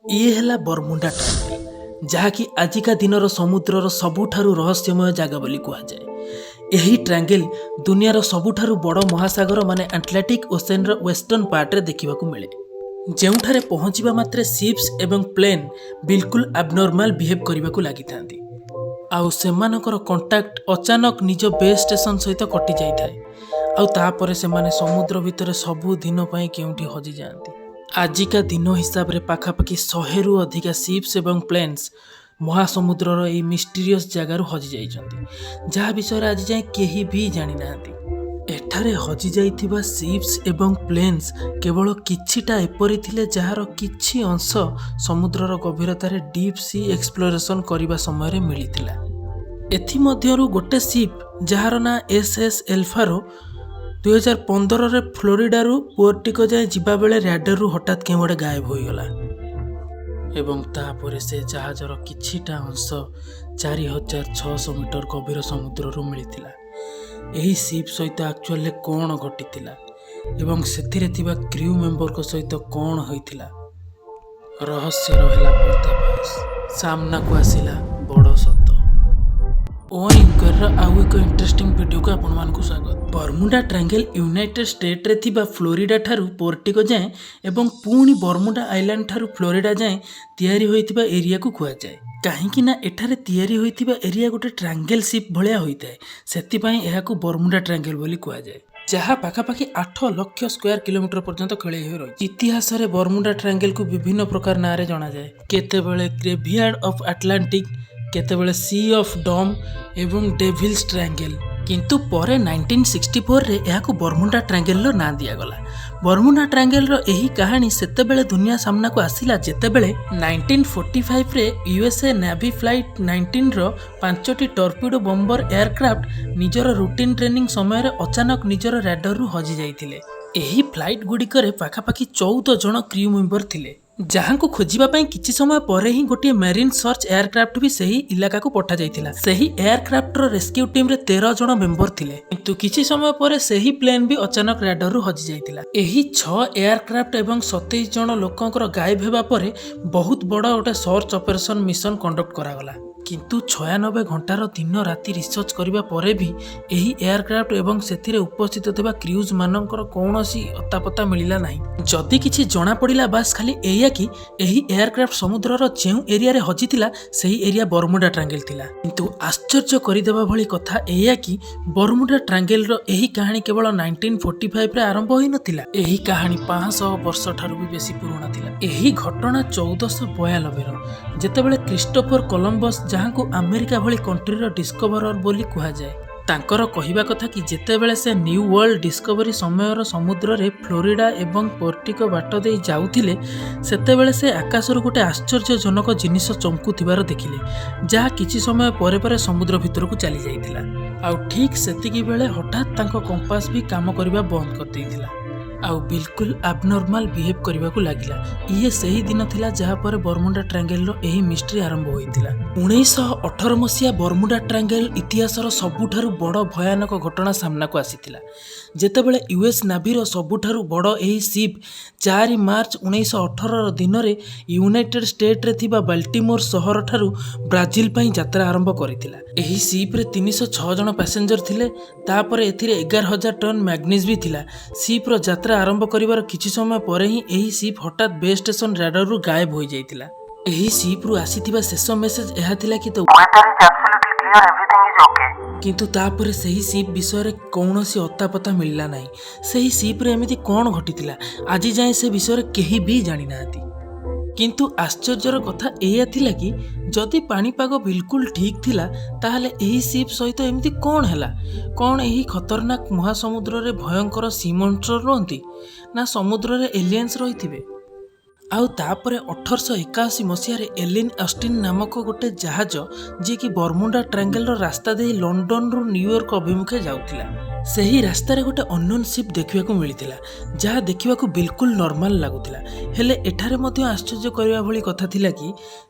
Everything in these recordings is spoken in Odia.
ଇଏ ହେଲା ବର୍ମୁଣ୍ଡା ଟ୍ରାଙ୍ଗେଲ, ଯାହାକି ଆଜିକା ଦିନର ସମୁଦ୍ରର ସବୁଠାରୁ ରହସ୍ୟମୟ ଜାଗା ବୋଲି କୁହାଯାଏ। ଏହି ଟ୍ରାଙ୍ଗେଲ ଦୁନିଆର ସବୁଠାରୁ ବଡ଼ ମହାସାଗର ମାନେ ଆଟଲାଣ୍ଟିକ୍ ଓସେନର ୱେଷ୍ଟର୍ଣ୍ଣ ପାର୍ଟରେ ଦେଖିବାକୁ ମିଳେ, ଯେଉଁଠାରେ ପହଞ୍ଚିବା ମାତ୍ରେ ସିପ୍ସ ଏବଂ ପ୍ଲେନ୍ ବିଲକୁଲ ଆବନର୍ମାଲ ବିହେଭ୍ କରିବାକୁ ଲାଗିଥାନ୍ତି ଆଉ ସେମାନଙ୍କର କଣ୍ଟାକ୍ଟ ଅଚାନକ ନିଜ ବେସ୍ ଷ୍ଟେସନ ସହିତ କଟି ଯାଇଥାଏ। ଆଉ ତାପରେ ସେମାନେ ସମୁଦ୍ର ଭିତରେ ସବୁଦିନ ପାଇଁ କେଉଁଠି ହଜିଯାଆନ୍ତି। ଆଜିକା ଦିନ ହିସାବରେ ପାଖାପାଖି 100ରୁ ଅଧିକା ସିପ୍ସ ଏବଂ ପ୍ଲେନ୍ସ ମହାସମୁଦ୍ରର ଏହି ମିଷ୍ଟିରିୟସ୍ ଜାଗାରୁ ହଜିଯାଇଛନ୍ତି, ଯାହା ବିଷୟରେ ଆଜି ଯାଏଁ କେହି ବି ଜାଣିନାହାନ୍ତି। ଏଠାରେ ହଜିଯାଇଥିବା ସିପ୍ସ ଏବଂ ପ୍ଲେନ୍ସ କେବଳ କିଛିଟା ଏପରି ଥିଲେ, ଯାହାର କିଛି ଅଂଶ ସମୁଦ୍ରର ଗଭୀରତାରେ ଡିପ୍ ସି ଏକ୍ସପ୍ଲୋରେସନ୍ କରିବା ସମୟରେ ମିଳିଥିଲା। ଏଥିମଧ୍ୟରୁ ଗୋଟେ ସିପ୍, ଯାହାର ନାଁ ଏସ୍ ଏସ୍ ଏଲ୍ଫାରୋ, 2015ରେ ଫ୍ଲୋରିଡାରୁ ପୁଏର୍ଟୋରିକୋ ଯାଏଁ ଯିବାବେଳେ ର୍ୟାଡରରୁ ହଠାତ୍ କେଉଁଆଡ଼େ ଗାୟବ ହୋଇଗଲା ଏବଂ ତାପରେ ସେ ଜାହାଜର କିଛିଟା ଅଂଶ 4600 ମିଟର ଗଭୀର ସମୁଦ୍ରରୁ ମିଳିଥିଲା। ଏହି ସିପ୍ ସହିତ ଆକ୍ଚୁଆଲିରେ କ'ଣ ଘଟିଥିଲା ଏବଂ ସେଥିରେ ଥିବା କ୍ରିଉ ମେମ୍ବରଙ୍କ ସହିତ କ'ଣ ହୋଇଥିଲା, ରହସ୍ୟର ହେଲା ପର୍ଦ୍ଦାଫାଶ। ସାମ୍ନାକୁ ଆସିଲା ବଡ଼ ସତ। ଓ ଇନକ୍ୱାରିର ଆଉ ଏକ ଇଣ୍ଟରେଷ୍ଟିଂ ଭିଡ଼ିଓକୁ ଆପଣମାନଙ୍କୁ ସ୍ୱାଗତ। ବର୍ମୁଡା ଟ୍ରାଙ୍ଗେଲ ୟୁନାଇଟେଡ୍ ଷ୍ଟେଟ୍ରେ ଥିବା ଫ୍ଲୋରିଡା ଠାରୁ ପୋର୍ଟିକୋ ଯାଏଁ ଏବଂ ପୁଣି ବର୍ମୁଡା ଆଇଲାଣ୍ଡ ଠାରୁ ଫ୍ଲୋରିଡା ଯାଏଁ ତିଆରି ହୋଇଥିବା ଏରିଆକୁ କୁହାଯାଏ। କାହିଁକି ନା ଏଠାରେ ତିଆରି ହୋଇଥିବା ଏରିଆ ଗୋଟେ ଟ୍ରାଙ୍ଗେଲ ସେପ୍ ଭଳିଆ ହୋଇଥାଏ, ସେଥିପାଇଁ ଏହାକୁ ବର୍ମୁଡା ଟ୍ରାଙ୍ଗେଲ ବୋଲି କୁହାଯାଏ, ଯାହା ପାଖାପାଖି 8 ଲକ୍ଷ ସ୍କୋୟାର କିଲୋମିଟର ପର୍ଯ୍ୟନ୍ତ ଖେଳେଇ ହୋଇ ରହିଛି। ଇତିହାସରେ ବର୍ମୁଡା ଟ୍ରାଙ୍ଗେଲକୁ ବିଭିନ୍ନ ପ୍ରକାର ନାଁରେ ଜଣାଯାଏ। କେତେବେଳେ ଗ୍ରେଭିୟାର୍ଡ ଅଫ୍ ଆଟଲାଣ୍ଟିକ୍, କେତେବେଳେ ସି ଅଫ୍ ଡମ୍ ଏବଂ ଡେଭିଲ୍ସ ଟ୍ରାଙ୍ଗେଲ। କିନ୍ତୁ ପରେ 1964ରେ ଏହାକୁ ବର୍ମୁଡା ଟ୍ରାଙ୍ଗେଲର ନାଁ ଦିଆଗଲା। ବର୍ମୁଡା ଟ୍ରାଙ୍ଗେଲର ଏହି କାହାଣୀ ସେତେବେଳେ ଦୁନିଆ ସାମ୍ନାକୁ ଆସିଲା, ଯେତେବେଳେ 1945ରେ ୟୁଏସ୍ଏ ନାଭି ଫ୍ଲାଇଟ୍ 19ର ପାଞ୍ଚଟି ଟର୍ପିଡୋ ବମ୍ବର ଏୟାରକ୍ରାଫ୍ଟ ନିଜର ରୁଟିନ୍ ଟ୍ରେନିଂ ସମୟରେ ଅଚାନକ ନିଜର ର୍ୟାଡରରୁ ହଜି ଯାଇଥିଲେ। ଏହି ଫ୍ଲାଇଟ୍ ଗୁଡ଼ିକରେ ପାଖାପାଖି 14 ଜଣ କ୍ରିଉ ମେମ୍ବର ଥିଲେ, ଯାହାଙ୍କୁ ଖୋଜିବା ପାଇଁ କିଛି ସମୟ ପରେ ହିଁ ଗୋଟିଏ ମେରିନ୍ ସର୍ଚ୍ଚ ଏୟାରକ୍ରାଫ୍ଟ ବି ସେହି ଇଲାକାକୁ ପଠାଯାଇଥିଲା। ସେହି ଏୟାରକ୍ରାଫ୍ଟର ରେସ୍କ୍ୟୁ ଟିମ୍ରେ 13 ଜଣ ମେମ୍ବର ଥିଲେ। କିନ୍ତୁ କିଛି ସମୟ ପରେ ସେହି ପ୍ଲେନ୍ ବି ଅଚାନକ ର୍ୟାଡରରୁ ହଜି ଯାଇଥିଲା। ଏହି ଛଅ ଏୟାରକ୍ରାଫ୍ଟ ଏବଂ 27 ଜଣ ଲୋକଙ୍କର ଗାୟବ ହେବା ପରେ ବହୁତ ବଡ଼ ଗୋଟେ ସର୍ଚ୍ଚ ଅପରେସନ ମିଶନ କଣ୍ଡକ୍ଟ କରାଗଲା। କିନ୍ତୁ 96 ଘଣ୍ଟାର ଦିନ ରାତି ରିସର୍ଚ୍ଚ କରିବା ପରେ ବି ଏହି ଏୟାରକ୍ରାଫ୍ଟ ଏବଂ ସେଥିରେ ଉପସ୍ଥିତ ଥିବା କ୍ରିଉଜ୍ ମାନଙ୍କର କୌଣସି ଅତାପତା ମିଳିଲା ନାହିଁ। ଯଦି କିଛି ଜଣାପଡ଼ିଲା, ବାସ୍ ଖାଲି ଏଇଆ କି ଏହି ଏୟାରକ୍ରାଫ୍ଟ ସମୁଦ୍ରର ଯେଉଁ ଏରିଆରେ ହଜିଥିଲା, ସେହି ଏରିଆ ବର୍ମୁଡା ଟ୍ରାଙ୍ଗେଲ ଥିଲା। କିନ୍ତୁ ଆଶ୍ଚର୍ଯ୍ୟ କରିଦେବା ଭଳି କଥା ଏଇଆ କି ବର୍ମୁଡା ଟ୍ରାଙ୍ଗେଲର ଏହି କାହାଣୀ କେବଳ 1945ରେ ଆରମ୍ଭ ହୋଇନଥିଲା। ଏହି କାହାଣୀ 500 ବର୍ଷ ଠାରୁ ବି ବେଶୀ ପୁରୁଣା ଥିଲା। ଏହି ଘଟଣା 1492ର, ଯେତେବେଳେ କ୍ରିଷ୍ଟୋଫର କଲମ୍ବସ୍, ଯାହାଙ୍କୁ ଆମେରିକା ଭଳି କଣ୍ଟ୍ରିର ଡିସ୍କଭରର ବୋଲି କୁହାଯାଏ, ତାଙ୍କର କହିବା କଥା କି ଯେତେବେଳେ ସେ ନ୍ୟୁ ୱାର୍ଲଡ ଡିସ୍କଭରି ସମୟର ସମୁଦ୍ରରେ ଫ୍ଲୋରିଡା ଏବଂ ପୋର୍ଟିକୋ ବାଟ ଦେଇ ଯାଉଥିଲେ, ସେତେବେଳେ ସେ ଆକାଶରୁ ଗୋଟେ ଆଶ୍ଚର୍ଯ୍ୟଜନକ ଜିନିଷ ଚମକୁଥିବାର ଦେଖିଲେ, ଯାହା କିଛି ସମୟ ପରେ ପରେ ସମୁଦ୍ର ଭିତରକୁ ଚାଲି ଯାଇଥିଲା। ଆଉ ଠିକ୍ ସେତିକି ବେଳେ ହଠାତ୍ ତାଙ୍କ କମ୍ପାସ ବି କାମ କରିବା ବନ୍ଦ କରିଦେଇଥିଲା ଆଉ ବିଲକୁଲ ଆବନର୍ମାଲ ବିହେଭ୍ କରିବାକୁ ଲାଗିଲା। ଇଏ ସେହି ଦିନ ଥିଲା, ଯାହା ପରେ ବର୍ମୁଡା ଟ୍ରାଙ୍ଗେଲର ଏହି ମିଷ୍ଟ୍ରି ଆରମ୍ଭ ହୋଇଥିଲା। 1918 ମସିହା ବର୍ମୁଡା ଟ୍ରାଙ୍ଗେଲ ଇତିହାସର ସବୁଠାରୁ ବଡ଼ ଭୟାନକ ଘଟଣା ସାମ୍ନାକୁ ଆସିଥିଲା, ଯେତେବେଳେ ୟୁଏସ୍ ନାଭିର ସବୁଠାରୁ ବଡ଼ ଏହି ସିପ୍ 4 ମାର୍ଚ୍ଚ 1918ର ଦିନରେ ୟୁନାଇଟେଡ୍ ଷ୍ଟେଟ୍ରେ ଥିବା ବାଲ୍ଟିମୋର ସହରଠାରୁ ବ୍ରାଜିଲ ପାଇଁ ଯାତ୍ରା ଆରମ୍ଭ କରିଥିଲା। ଏହି ସିପ୍ରେ 306 ଜଣ ପ୍ୟାସେଞ୍ଜର ଥିଲେ। ତାପରେ ଏଥିରେ 11,000 ଟନ୍ ମ୍ୟାଗ୍ନିଜ୍ ବି ଥିଲା। ସିପ୍ର ଯାତ୍ରା ଆରମ୍ଭ କରିବାର କିଛି ସମୟ ପରେ ହିଁ ଏହି ସିପ୍ ହଠାତ୍ ବେସ୍ ଷ୍ଟେସନ ର୍ୟାଡରରୁ ଗାୟବ ହୋଇଯାଇଥିଲା। ଏହି ସିପ୍ରୁ ଆସିଥିବା ଶେଷ ମେସେଜ ଏହା ଥିଲା କି "The Weather is absolutely clear, everything is okay." କିନ୍ତୁ ତାପରେ ସେହି ସିପ୍ ବିଷୟରେ କୌଣସି ଅତାପତା ମିଳିଲା ନାହିଁ। ସେହି ସିପ୍ରେ ଏମିତି କ'ଣ ଘଟିଥିଲା, ଆଜି ଯାଏଁ ସେ ବିଷୟରେ କେହି ବି ଜାଣିନାହାନ୍ତି। କିନ୍ତୁ ଆଶ୍ଚର୍ଯ୍ୟର କଥା ଏଇଆ ଥିଲା କି ଯଦି ପାଣିପାଗ ବିଲକୁଲ ଠିକ୍ ଥିଲା, ତାହେଲେ ଏହି ସିପ୍ ସହିତ ଏମିତି କ'ଣ ହେଲା? କ'ଣ ଏହି ଖତରନାକ ମହାସମୁଦ୍ରରେ ଭୟଙ୍କର ସି ମନଷ୍ଟର ରୁହନ୍ତି, ନା ସମୁଦ୍ରରେ ଏଲିଏନ୍ସ ରହିଥିବେ? ଆଉ ତାପରେ 1881 ମସିହାରେ ଏଲିନ୍ ଅଷ୍ଟିନ୍ ନାମକ ଗୋଟେ ଜାହାଜ, ଯିଏକି ବର୍ମୁଡା ଟ୍ରାଙ୍ଗେଲର ରାସ୍ତା ଦେଇ ଲଣ୍ଡନରୁ ନ୍ୟୁୟର୍କ ଅଭିମୁଖେ ଯାଉଥିଲା। ସେହି ରାସ୍ତାରେ ଗୋଟେ ଅନନୋନ୍ ସିପ୍ ଦେଖିବାକୁ ମିଳିଥିଲା, ଯାହା ଦେଖିବାକୁ ବିଲକୁଲ ନର୍ମାଲ ଲାଗୁଥିଲା। ହେଲେ ଏଠାରେ ମଧ୍ୟ ଆଶ୍ଚର୍ଯ୍ୟ କରିବା ଭଳି କଥା ଥିଲା କି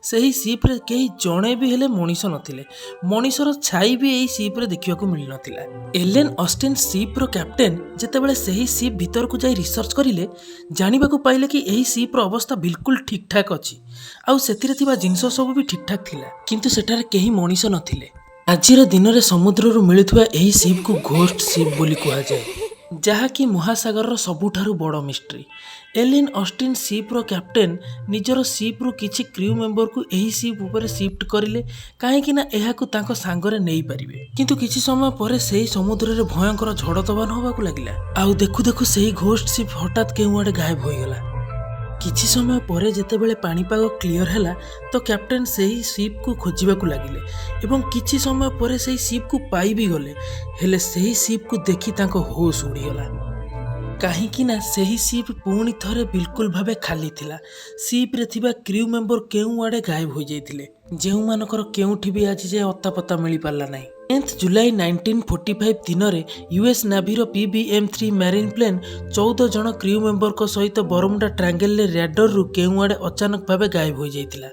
ସେହି ସିପ୍ରେ କେହି ଜଣେ ବି ହେଲେ ମଣିଷ ନଥିଲେ। ମଣିଷର ଛାଇ ବି ଏହି ସିପ୍ରେ ଦେଖିବାକୁ ମିଳିନଥିଲା। ଏଲେନ୍ ଅଷ୍ଟିନ୍ ସିପ୍ର କ୍ୟାପ୍ଟେନ୍ ଯେତେବେଳେ ସେହି ସିପ୍ ଭିତରକୁ ଯାଇ ରିସର୍ଚ୍ଚ କରିଲେ, ଜାଣିବାକୁ ପାଇଲେ କି ଏହି ସିପ୍ର ଅବସ୍ଥା ବିଲକୁଲ ଠିକ୍ଠାକ୍ ଅଛି ଆଉ ସେଥିରେ ଥିବା ଜିନିଷ ସବୁ ବି ଠିକ୍ଠାକ୍ ଥିଲା, କିନ୍ତୁ ସେଠାରେ କେହି ମଣିଷ ନଥିଲେ। ଆଜିର ଦିନରେ ସମୁଦ୍ରରୁ ମିଳୁଥିବା ଏହି ସିପ୍କୁ ଘୋଷ୍ଟ ସିପ୍ ବୋଲି କୁହାଯାଏ, ଯାହାକି ମହାସାଗରର ସବୁଠାରୁ ବଡ଼ ମିଷ୍ଟ୍ରି। ଏଲିନ୍ ଅଷ୍ଟିନ୍ ସିପ୍ର କ୍ୟାପ୍ଟେନ୍ ନିଜର ସିପ୍ରୁ କିଛି କ୍ରିଉ ମେମ୍ବରକୁ ଏହି ସିପ୍ ଉପରେ ସିଫ୍ଟ କରିଲେ, କାହିଁକି ନା ଏହାକୁ ତାଙ୍କ ସାଙ୍ଗରେ ନେଇପାରିବେ। କିନ୍ତୁ କିଛି ସମୟ ପରେ ସେହି ସମୁଦ୍ରରେ ଭୟଙ୍କର ଝଡ଼ ତୋଫାନ ହେବାକୁ ଲାଗିଲା ଆଉ ଦେଖୁ ଦେଖୁ ସେହି ଘୋଷ୍ଟ ସିପ୍ ହଠାତ୍ କେଉଁଆଡ଼େ ଗାୟବ ହୋଇଗଲା। କିଛି ସମୟ ପରେ ଯେତେବେଳେ ପାଣିପାଗ କ୍ଲିଅର ହେଲା, ତ କ୍ୟାପ୍ଟେନ୍ ସେହି ସିପ୍କୁ ଖୋଜିବାକୁ ଲାଗିଲେ ଏବଂ କିଛି ସମୟ ପରେ ସେହି ସିପ୍କୁ ପାଇ ବି ଗଲେ। ହେଲେ ସେହି ସିପ୍କୁ ଦେଖି ତାଙ୍କ ହୋସ୍ ଉଡ଼ିଗଲା, କାହିଁକି ନା ସେହି ସିପ୍ ପୁଣି ଥରେ ବିଲକୁଲ ଭାବେ ଖାଲି ଥିଲା। ସିପ୍ରେ ଥିବା କ୍ରିଉ ମେମ୍ବର କେଉଁଆଡ଼େ ଗାୟବ ହୋଇଯାଇଥିଲେ, ଯେଉଁମାନଙ୍କର କେଉଁଠି ବି ଆଜି ଯାଏ ଅତାପତା ମିଳିପାରିଲା ନାହିଁ। 10th July 1945 ଦିନରେ ୟୁଏସ୍ ନାଭିର PBM-3 marine plain 14 ଜଣ କ୍ରିଉ ମେମ୍ବରଙ୍କ ସହିତ ବରମୁଣ୍ଡା ଟ୍ରାଙ୍ଗେଲରେ ର୍ୟାଡରରୁ କେଉଁଆଡ଼େ ଅଚାନକ ଭାବେ ଗାୟବ ହୋଇଯାଇଥିଲା।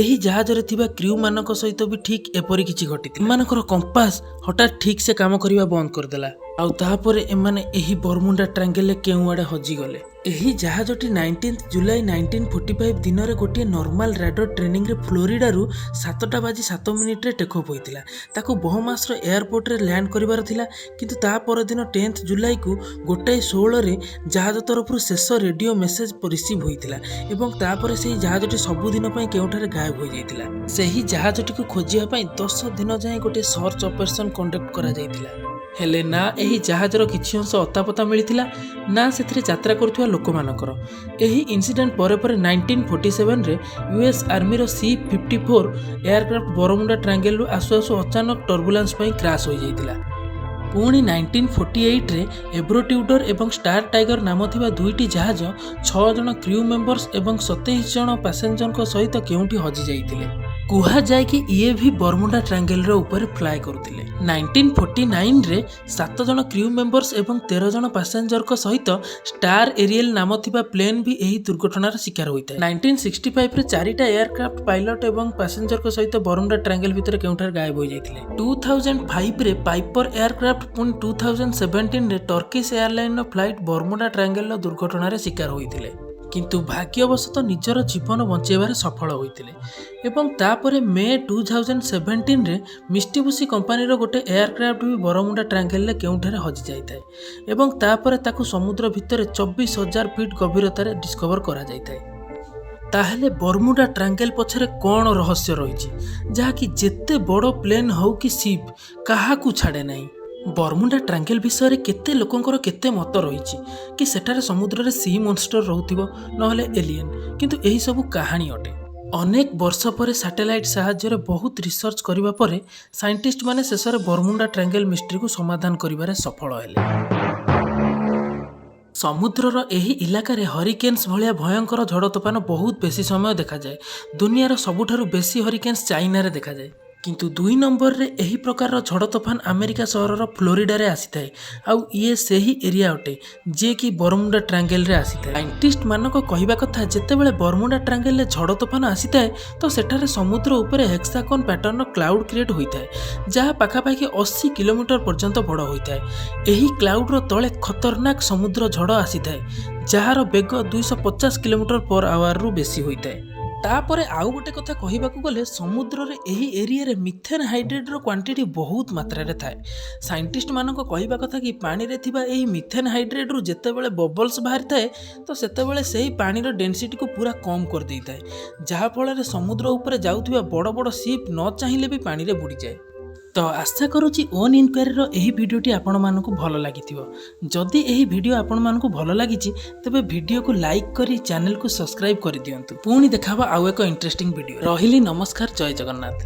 ଏହି ଜାହାଜରେ ଥିବା କ୍ରିଉମାନଙ୍କ ସହିତ ବି ଠିକ୍ ଏପରି କିଛି ଘଟିଥିଲା। ଏମାନଙ୍କର କମ୍ପାସ ହଠାତ୍ ଠିକ୍ ସେ କାମ କରିବା ବନ୍ଦ କରିଦେଲା ଆଉ ତାପରେ ଏମାନେ ଏହି ବରମୁଣ୍ଡା ଟ୍ରାଙ୍ଗେଲରେ କେଉଁଆଡ଼େ ହଜିଗଲେ। ଏହି ଜାହାଜଟି 19th July 1945 ଦିନରେ ଗୋଟିଏ ନର୍ମାଲ ରାଡର ଟ୍ରେନିଂରେ ଫ୍ଲୋରିଡାରୁ 7ଟା ବାଜି 7 ମିନିଟ୍ରେ ଟେକଅଫ୍ ହୋଇଥିଲା। ତାକୁ ବହମାସର ଏୟାରପୋର୍ଟରେ ଲ୍ୟାଣ୍ଡ କରିବାର ଥିଲା। କିନ୍ତୁ ତା ପରଦିନ 10th ଜୁଲାଇକୁ 1:16ରେ ଜାହାଜ ତରଫରୁ ଶେଷ ରେଡିଓ ମେସେଜ ରିସିଭ୍ ହୋଇଥିଲା ଏବଂ ତାପରେ ସେହି ଜାହାଜଟି ସବୁଦିନ ପାଇଁ କେଉଁଠାରେ ଗାୟବ ହୋଇଯାଇଥିଲା। ସେହି ଜାହାଜଟିକୁ ଖୋଜିବା ପାଇଁ 10 ଦିନ ଯାଏଁ ଗୋଟିଏ ସର୍ଚ୍ଚ ଅପରେସନ୍ କଣ୍ଡକ୍ଟ କରାଯାଇଥିଲା। ହେଲେ ନା ଏହି ଜାହାଜର କିଛି ଅଂଶ ଅତାପତା ମିଳିଥିଲା, ନା ସେଥିରେ ଯାତ୍ରା କରୁଥିବା ଲୋକମାନଙ୍କର। ଏହି ଇନସିଡେଣ୍ଟ ପରେ ପରେ 1947ରେ ୟୁଏସ୍ ଆର୍ମିର C-54 aircraft Bermuda ଟ୍ରାଙ୍ଗେଲରୁ ଆସୁ ଆସୁ ଅଚାନକ ଟର୍ବୁଲାନ୍ସ ପାଇଁ କ୍ରାସ୍ ହୋଇଯାଇଥିଲା। ପୁଣି 1948ରେ ଏଭ୍ରୋ ଟ୍ୟୁଡର ଏବଂ ଷ୍ଟାର ଟାଇଗର ନାମ ଥିବା ଦୁଇଟି ଜାହାଜ ଛଅ ଜଣ କ୍ରିଉ ମେମ୍ବର୍ସ ଏବଂ 27 ଜଣ ପାସେଞ୍ଜରଙ୍କ ସହିତ କେଉଁଠି ହଜିଯାଇଥିଲେ। କୁହାଯାଏ କି ଇଏ ବି ବରମୁଣ୍ଡା ଟ୍ରାଙ୍ଗେଲର ଉପରେ ଫ୍ଲାଏ କରୁଥିଲେ। 1949ରେ ସାତ ଜଣ କ୍ରିଉ ମେମ୍ବର୍ସ ଏବଂ 13 ଜଣ ପାସେଞ୍ଜରଙ୍କ ସହିତ ଷ୍ଟାର ଏରିଏଲ ନାମ ଥିବା ପ୍ଲେନ୍ ବି ଏହି ଦୁର୍ଘଟଣାର ଶିକାର ହୋଇଥାଏ। 1965ରେ ଚାରିଟା ଏୟାରକ୍ରାଫ୍ଟ ପାଇଲଟ ଏବଂ ପାସେଞ୍ଜରଙ୍କ ସହିତ ବରମୁଣ୍ଡା ଟ୍ରାଙ୍ଗେଲ ଭିତରେ କେଉଁଠାରେ ଗାୟବ ହୋଇଯାଇଥିଲେ। 2005ରେ ପାଇପର ଏୟାରକ୍ରାଫ୍ଟ, ପୁଣି 2017ରେ ଟର୍କିସ୍ ଏୟାରଲାଇନର ଫ୍ଲାଇଟ୍ ବରମୁଣ୍ଡା ଟ୍ରାଙ୍ଗେଲର ଦୁର୍ଘଟଣାରେ ଶିକାର ହୋଇଥିଲେ, କିନ୍ତୁ ଭାଗ୍ୟବଶତଃ ନିଜର ଜୀବନ ବଞ୍ଚାଇବାରେ ସଫଳ ହୋଇଥିଲେ। ଏବଂ ତାପରେ ମେ 2017ରେ ମିତ୍ସୁବିଶି କମ୍ପାନୀର ଗୋଟେ ଏୟାରକ୍ରାଫ୍ଟ ବି ବରମୁଣ୍ଡା ଟ୍ରାଙ୍ଗେଲରେ କେଉଁଠାରେ ହଜିଯାଇଥାଏ ଏବଂ ତାପରେ ତାକୁ ସମୁଦ୍ର ଭିତରେ 24,000 ଫିଟ୍ ଗଭୀରତାରେ ଡିସ୍କଭର କରାଯାଇଥାଏ। ତାହେଲେ ବରମୁଣ୍ଡା ଟ୍ରାଙ୍ଗେଲ ପଛରେ କ'ଣ ରହସ୍ୟ ରହିଛି, ଯାହାକି ଯେତେ ବଡ଼ ପ୍ଲେନ୍ ହଉ କି ସିପ୍, କାହାକୁ ଛାଡ଼େ ନାହିଁ? ବରମୁଣ୍ଡା ଟ୍ରାଙ୍ଗେଲ ବିଷୟରେ କେତେ ଲୋକଙ୍କର କେତେ ମତ ରହିଛି କି ସେଠାରେ ସମୁଦ୍ରରେ ସି ମନଷ୍ଟର ରହୁଥିବ, ନହେଲେ ଏଲିଏନ୍। କିନ୍ତୁ ଏହିସବୁ କାହାଣୀ ଅଟେ। ଅନେକ ବର୍ଷ ପରେ ସାଟେଲାଇଟ୍ ସାହାଯ୍ୟରେ ବହୁତ ରିସର୍ଚ୍ଚ କରିବା ପରେ ସାଇଣ୍ଟିଷ୍ଟମାନେ ଶେଷରେ ବରମୁଣ୍ଡା ଟ୍ରାଙ୍ଗେଲ ମିଷ୍ଟ୍ରିକୁ ସମାଧାନ କରିବାରେ ସଫଳ ହେଲେ। ସମୁଦ୍ରର ଏହି ଇଲାକାରେ ହରିକେନ୍ସ ଭଳିଆ ଭୟଙ୍କର ଝଡ଼ ତୋଫାନ ବହୁତ ବେଶୀ ସମୟ ଦେଖାଯାଏ। ଦୁନିଆର ସବୁଠାରୁ ବେଶୀ ହରିକେନ୍ସ ଚାଇନାରେ ଦେଖାଯାଏ, କିନ୍ତୁ ଦୁଇ ନମ୍ବରରେ ଏହି ପ୍ରକାରର ଝଡ଼ ତୋଫାନ ଆମେରିକା ସହରର ଫ୍ଲୋରିଡାରେ ଆସିଥାଏ। ଆଉ ଇଏ ସେହି ଏରିଆ ଅଟେ, ଯିଏକି ବରମୁଣ୍ଡା ଟ୍ରାଙ୍ଗେଲରେ ଆସିଥାଏ। ସାଇଣ୍ଟିଷ୍ଟମାନଙ୍କ କହିବା କଥା, ଯେତେବେଳେ ବରମୁଣ୍ଡା ଟ୍ରାଙ୍ଗେଲରେ ଝଡ଼ ତୋଫାନ ଆସିଥାଏ, ତ ସେଠାରେ ସମୁଦ୍ର ଉପରେ ହେକ୍ସାଗନ୍ ପ୍ୟାଟର୍ନର କ୍ଲାଉଡ୍ କ୍ରିଏଟ୍ ହୋଇଥାଏ, ଯାହା ପାଖାପାଖି 80 କିଲୋମିଟର ପର୍ଯ୍ୟନ୍ତ ବଡ଼ ହୋଇଥାଏ। ଏହି କ୍ଲାଉଡ୍ର ତଳେ ଖତରନାକ ସମୁଦ୍ର ଝଡ଼ ଆସିଥାଏ, ଯାହାର ବେଗ 250 କିଲୋମିଟର ପର ଆୱାରରୁ ବେଶୀ ହୋଇଥାଏ। ତାପରେ ଆଉ ଗୋଟେ କଥା କହିବାକୁ ଗଲେ, ସମୁଦ୍ରରେ ଏହି ଏରିଆରେ ମିଥେନ୍ ହାଇଡ୍ରେଟ୍ର କ୍ୱାଣ୍ଟିଟି ବହୁତ ମାତ୍ରାରେ ଥାଏ। ସାଇଣ୍ଟିଷ୍ଟମାନଙ୍କ କହିବା କଥା କି ପାଣିରେ ଥିବା ଏହି ମିଥେନ୍ ହାଇଡ୍ରେଟ୍ରୁ ଯେତେବେଳେ ବବଲ୍ସ ବାହାରିଥାଏ, ତ ସେତେବେଳେ ସେହି ପାଣିର ଡେନ୍ସିଟିକୁ ପୁରା କମ୍ କରିଦେଇଥାଏ, ଯାହାଫଳରେ ସମୁଦ୍ର ଉପରେ ଯାଉଥିବା ବଡ଼ ବଡ଼ ସିପ୍ ନ ଚାହିଁଲେ ବି ପାଣିରେ ବୁଡ଼ିଯାଏ। ତ ଆଶା କରୁଛି ଓନ୍ ଇନକ୍ୱାରିର ଏହି ଭିଡ଼ିଓଟି ଆପଣମାନଙ୍କୁ ଭଲ ଲାଗିଥିବ। ଯଦି ଏହି ଭିଡ଼ିଓ ଆପଣମାନଙ୍କୁ ଭଲ ଲାଗିଛି, ତେବେ ଭିଡ଼ିଓକୁ ଲାଇକ୍ କରି ଚ୍ୟାନେଲକୁ ସବସ୍କ୍ରାଇବ୍ କରିଦିଅନ୍ତୁ। ପୁଣି ଦେଖାହେବ ଆଉ ଏକ ଇଣ୍ଟରେଷ୍ଟିଂ ଭିଡ଼ିଓ। ରହିଲି, ନମସ୍କାର, ଜୟ ଜଗନ୍ନାଥ।